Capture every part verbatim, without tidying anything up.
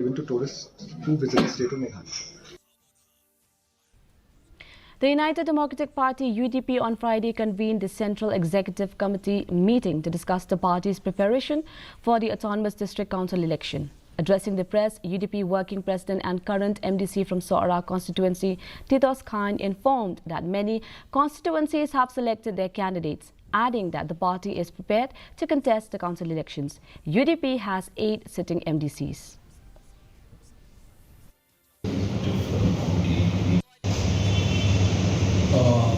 Even to tourists who visit the state of Meghalaya. The United Democratic Party, U D P, on Friday convened the Central Executive Committee meeting to discuss the party's preparation for the Autonomous District Council election. Addressing the press, U D P Working President and current M D C from Sohra constituency, Titos Chyne, informed that many constituencies have selected their candidates, adding that the party is prepared to contest the council elections. U D P has eight sitting M D Cs. Uh,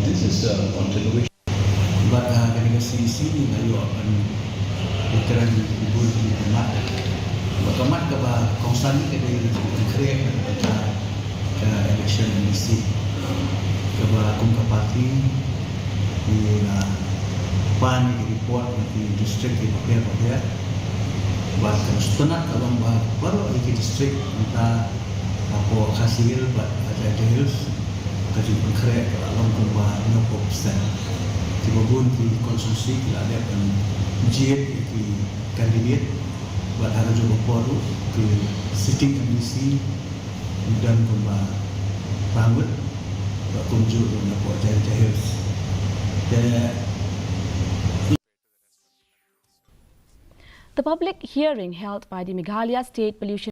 this is a continuation. Bad uh, kane ka C E C ni nga ïoh ban ïakren bun ki mat. Bad ka mat kaba kongsan ni ka dei ka khreh ka ka election M D C. Kaba kum ka party ki la pan ki report na ki district ki bapher bapher. Bad ka sngewtynnat ka long ba baroh ki district mynta hapoh Khasi Hills bad Jaintia Hills ka jingpynkhreh ka la long kumba hynñiewphew percent. Kiba bun ki constituency ki la dep ban jied ïa ki candidate bad ha kajuh ka por ruh ki sitting M D C ki don kumba pangwit bad kumjuh ruh napoh Jaintia Hills. Te The public hearing held by the Meghalaya State Pollution